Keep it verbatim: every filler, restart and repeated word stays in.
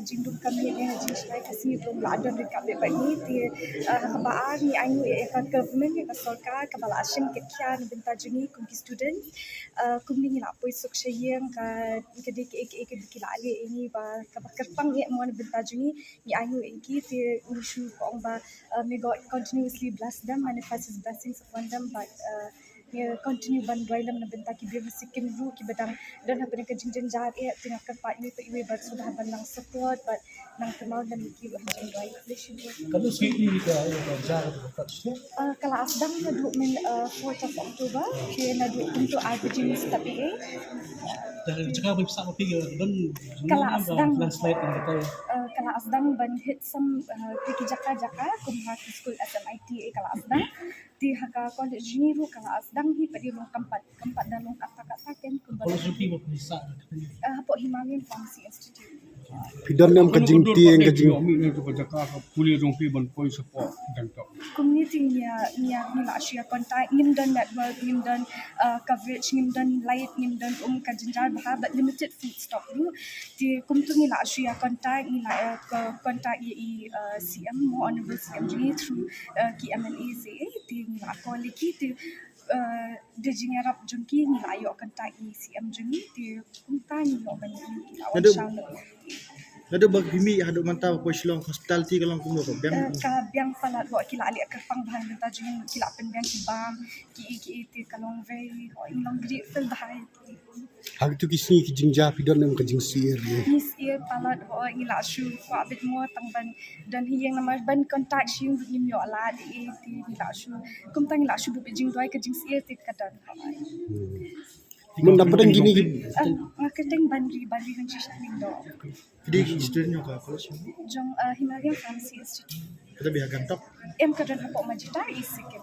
Jingdum ka miet ne ha jingshai ka sngi ruh la don ryngkat bad ngi te, eh, kaba ar ngi ainguh ïa ka government, ïa ka sorkar kaba la shim kit khia na bynta jong ngi kum ki student. Eh, kumne ngi la poi suk sha ïing, ka ka dei kaei kaei kaba ki la leh ïa ngi ba kaba kyrpang ïa mo na bynta jong ngi, ngi ainguh ïa ki te ngi shu ong ba, eh, may God continuously bless them, manifest his blessings upon them, but, eh, ngi continue ban duwai lem na bynta ki briew ha Sikkim ruh kiba dang don ha kane ka jingjynjar eh, te nga kyrpad iwei pa iwei ban sngewbha ban nang support bad nang kynmaw lem ïa ki ruh ha jingduwai. Khublei shibun. Ka la sdang naduh mynta, eh, fourth of October, te naduh kumto ar baje ngin start ïa. Ka la sdang, eh, ka la sdang ban hit some, eh, ki jaka jaka kum ha ki skul S M I T A ka la sdang. Te ha ka college jong ngi ruh ka la sdang hi pat, dei long kam pat kam pat da long katta katta ken kum ba. College jong phi ba phi sah? Eh, hapoh Himalayan Pharmacy Institute. Phi don ne em ka jingtieng ka jing- Kumne te ngi ïa, ngi ïa, ngi la shu ïa contact, ngim don network, ngim don, uh, coverage, ngim don light, ngim don um ka jynjar bha, but limited food stock ruh. Te kumto ngi la shu ïa contact, ngi la ïa, uh, contact ïa i, uh, C M, mo honorable C M jong ngi through, uh, ki M L A ze, te ngi la call ïa ki te, uh, da jingïarap jong ki ngi la ïoh contact ïa i C M jong ngi te kumta ngi ïoh ban ïa ki la wan shaw. Naduh ba phi mih haduh mynta ba poi Shillong, hospitality ka long kumno, ka biang? Eh, ka biang palat, hooid, ki la leh kyrpang bha na bynta jong ngi, ki la pynbiang ki bam, ki, ki, te ka long very, hooid, ngi long grateful bha ïa ki. Ha kito ki sngi ki jingjia phi don ne em ka jingsyier? Ngi syier palat, hooid, ngi la shu kwah bit mo tang ban don ha ïing namar ban contact sha ïing ruh ngim ïoh lad ïa, te ngi la shu, kumta ngi la shu buh bit jingduwai, ka jingsyier te ka don, hooid. Hmm. Mynta pdeng kine ki, ah, nga kyrteng Banri, Banri Hynshishar Lyngdoh. Phi dei ki student jong ka college? Jong, ah, Himalayan Pharmacy Institute. Ka don beit ha Gangtok? Em, ka don hapoh Majidar, East Sikkim.